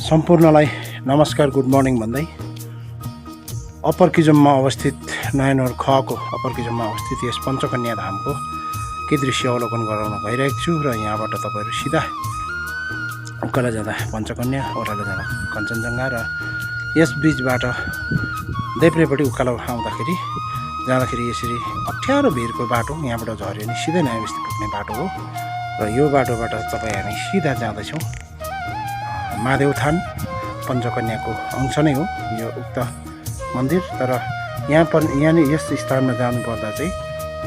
सम्पूर्णलाई नमस्कार good morning भन्दै upper किजममा अवस्थित नयनौर खको अप्पर किजममा अवस्थित यस पञ्चकन्या धामको के दृश्य अवलोकन गराउन गइरहेको छु र यहाँबाट तपाईहरु सिधा उकालो जाँदा पञ्चकन्या ओह्रालो जाँदा कञ्चनजङ्घा र यस बीचबाट देब्रेपट्टि उकालो आउँदाखेरि जाँदाखेरि यसरी अप्ठ्यारो भिरको बाटो यहाँबाट झर्यो नि सिधै नयाँ बस्ती पुग्ने बाटो हो र यो बाटोबाट तपाईँ हामी सिधा जाँदैछौँ महादेवथान पञ्चकन्याको अंश नै हो यो उक्त मन्दिर। तर यहाँ यस स्थानमा जानुपर्दा चाहिँ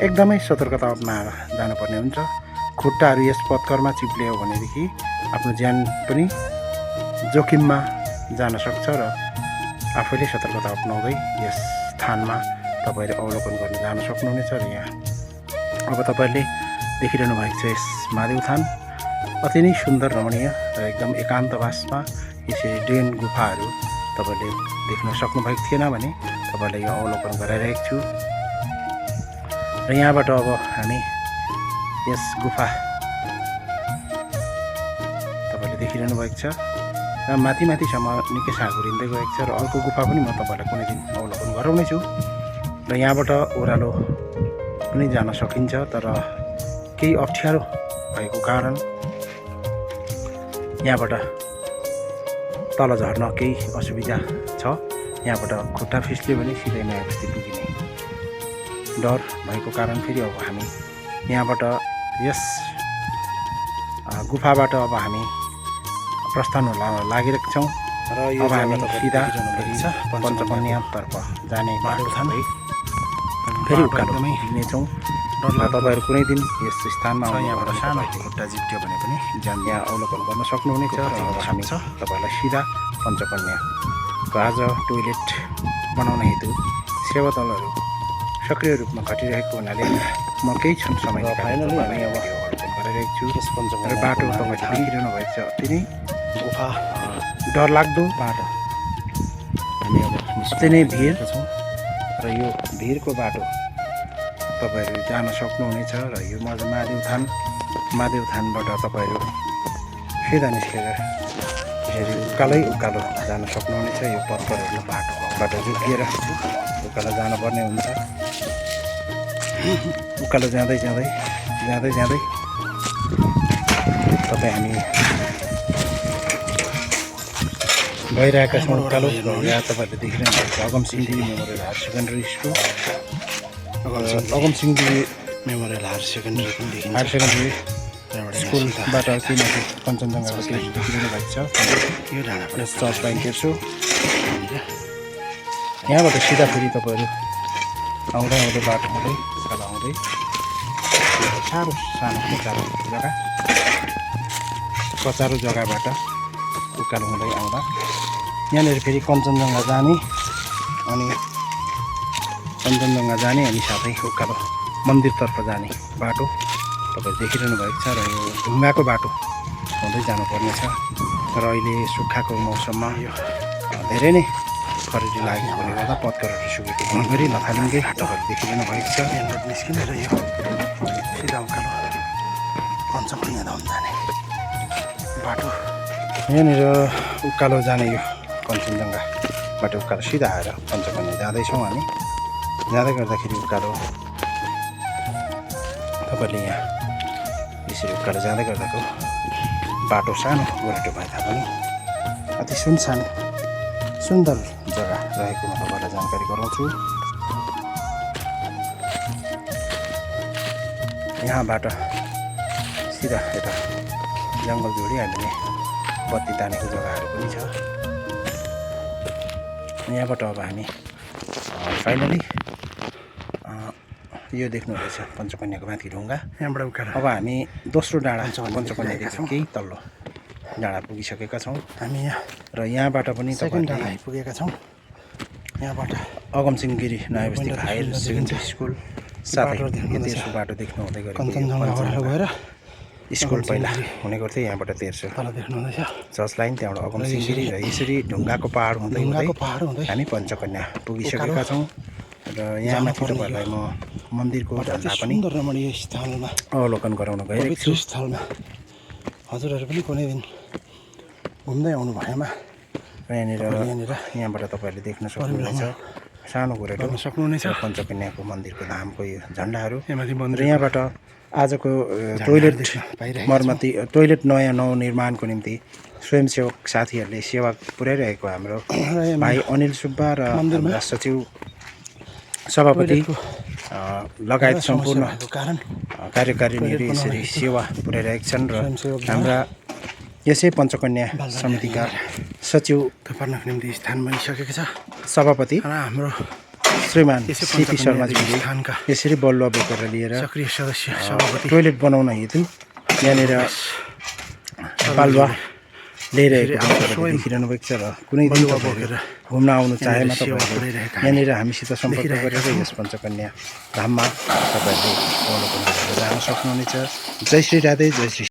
एकदमै सतर्कता अपनाएर जानुपर्ने हुन्छ। खुट्टाहरू यस पत्करमा चिप्लियो भनेदेखि आफ्नो ज्यान पनि जोखिममा जान सक्छ र आफैले सतर्कता अपनाउँदै यस स्थानमा तपाईहरुले अवलोकन गर्न जान सक्नुहुनेछ। र यहाँ अब तपाईहरुले देखिरहनु भएको छ यस महादेवथान अति नै सुन्दर रमणीय र एकदम एकान्तवासमा यसरी डेन गुफाहरू तपाईले देख्न सक्नुभएको थिएन भने तपाईलाई यो अवलोकन गराइरहेको छु। र यहाँबाट अब हामी यस गुफा तपाईले देखिरहनु भएको छ र माथिसम्म निकै साँघुरिँदै गएको छ र अर्को गुफा पनि म तपाईलाई कुनै दिन अवलोकन गराउने छु। र यहाँबाट ओह्रालो पनि जान सकिन्छ तर केही अप्ठ्यारो भएको कारण यहाँबाट तल झर्न केही असुविधा छ। यहाँबाट खुट्टा फिस्लियो भने सिधै नयाँ बस्ती पुगिने डर भएको कारण फेरि अब हामी यहाँबाट यस गुफाबाट अब हामी प्रस्थान लागिरहेका छौँ र यो अब हामी सिधा पञ्चकन्यातर्फ जाने बाटो फेरि उकालोमै हिँड्नेछौँ। तपाईहरु कुनै दिन यस स्थानमा यहाँबाट सानो खुट्टा जिप्ट्यो भने पनि यहाँ अवलोकन गर्न सक्नुहुनेछ। र अब हामी तपाईहरुलाई सिधा पञ्चकन्याको आज टोयलेट बनाउन हेतु सेवादलहरू सक्रिय रूपमा खटिरहेको हुनाले म केही क्षण समय फाइनली हामी अब अवलोकन गरिरहेको छु। यस पञ्चकन्या बाटो तपाईले देखिरहनु भएको छ अति नै गुफा डरलाग्दो बाटो। हामी अब निश्चय नै भिड छौँ र यो भिरको बाटो तपाईहरु जान सक्नुहुनेछ। र यो महादेवथानबाट तपाईहरु सिधा निस्केर यसरी उकालो जान सक्नुहुनेछ। यो पत्करहरु बाटोबाट झुकिएर उकालो जानुपर्ने हुन्छ। उकालो जाँदै तपाईँ हामी गइरहेका छौँ उकालो। यहाँ तपाईहरुले देखिरहनु भएको छ Agamsingh Devi memorial higher secondary school Agamsingh Devi memorial higher secondary स्कुलबाट माथि कञ्चनजङ्घाको केही देखिरहनु भएको छ। यो डाँडाबाट चर्च लाइन तेर्छु। यहाँबाट सिधा फेरि तपाईहरु आउँदै बाटो हुँदै उकालो आउँदै सानो कचारो जग्गाबाट उकालो हुँदै आउँदा यहाँनिर फेरि कञ्चनजङ्घा जाने अनि साथै उकालो मन्दिरतर्फ जाने बाटो तपाईहरु देखिरहनु भएको छ। र यो ढुङ्गाको बाटो हुँदै जानुपर्नेछ। र अहिले सुक्खाको मौसममा यो धेरै नै खरेडी लागेकोले गर्दा पत्करहरू सुकेको गरी नथालिँदै तपाईहरु देखिरहनु भएको छ। यहाँबाट निस्किँदै यो सिधा उकालो पञ्चकन्या धाम जाने बाटो। यहाँनिर उकालो जाने यो कञ्चनजङ्घाबाट उकालो सिधा आएर पञ्चकन्या जाँदैछौँ हामी। जाँदै गर्दाखेरि उकालो तपाईले यहाँ यसरी उकालो जाँदै गर्दाको बाटो सानो गोरेटो भए तापनि अति सुन्दर जग्गा रहेकोमा तपाईँलाई जानकारी गराउँछु। यहाँबाट सिधा यता जङ्गल जोडी हामीले बत्ती तानेको जग्गाहरू पनि छ। यहाँबाट अब हामी फाइनली यो देख्नुहुँदैछ पञ्चकन्याको माथि ढुङ्गा। यहाँबाट उकालो अब हामी दोस्रो डाँडा पञ्चकन्यादेखि केही तल्लो डाँडा पुगिसकेका छौँ हामी यहाँ। र यहाँबाट पनि सेकेन्ड डाँडा आइपुगेका छौँ। यहाँबाट अगमसिंह गिरी नयाँ बस्ती हायर सेकेन्डरी स्कुल साथै तेर्सो बाटो देख्नु हुँदै गरेको गएर स्कुल पहिला हुने गर्थ्यो। यहाँबाट तेर्सो तल देख्नुहुँदैछ चर्च लाइन, त्यहाँबाट अगमसिंह गिरी र यसरी ढुङ्गाको पहाड हुँदै हामी पञ्चकन्या पुगिसकेका छौँ। र यहाँ माथि तपाईँहरूलाई म मन्दिरको झन्डा पनि रमणीय स्थलमा अवलोकन गराउन गएको छु। स्थलमा हजुरहरू पनि कुनै दिन घुम्दै आउनु भएमा र यहाँबाट तपाईँहरूले देख्न सक्नुहुनेछ सानो गोरेटो सक्नुहुनेछ पञ्चकन्याको मन्दिरको धामको यो झन्डाहरू यहाँमाथि र मन्दिर यहाँबाट आजको टोइलेट नयाँ नवनिर्माणको निम्ति स्वयंसेवक साथीहरूले सेवा पुर्याइरहेको हाम्रो भाइ अनिल सुब्बा र हाम्रा सचिव सभापति लगायत सम्पूर्ण कार्यकारिणीहरू यसरी सेवा पुर्याइरहेका छन् र हाम्रा यसै पञ्चकन्या समितिका सचिव थपर्नको निम्ति स्थान बनिसकेको छ सभापति र हाम्रो श्रीमान सिपी शर्माजीले स्थानका यसरी बलुवा बोकेर लिएर सक्रिय सदस्य सभापति टोइलेट बनाउन हेतु यहाँनिर बालुवा ल्याइरहेको तपाईँहरूले देखिरहनु भएको छ र कुनै दिन बोकेर घुम्न आउनु चाहेमा तपाईँहरूले यहाँनिर हामीसित सम्पर्क गरेर यस पञ्चकन्या धाममा तपाईँहरूले अवलोकन गरेर जान सक्नुहुनेछ। जय श्री राधे, जय श्री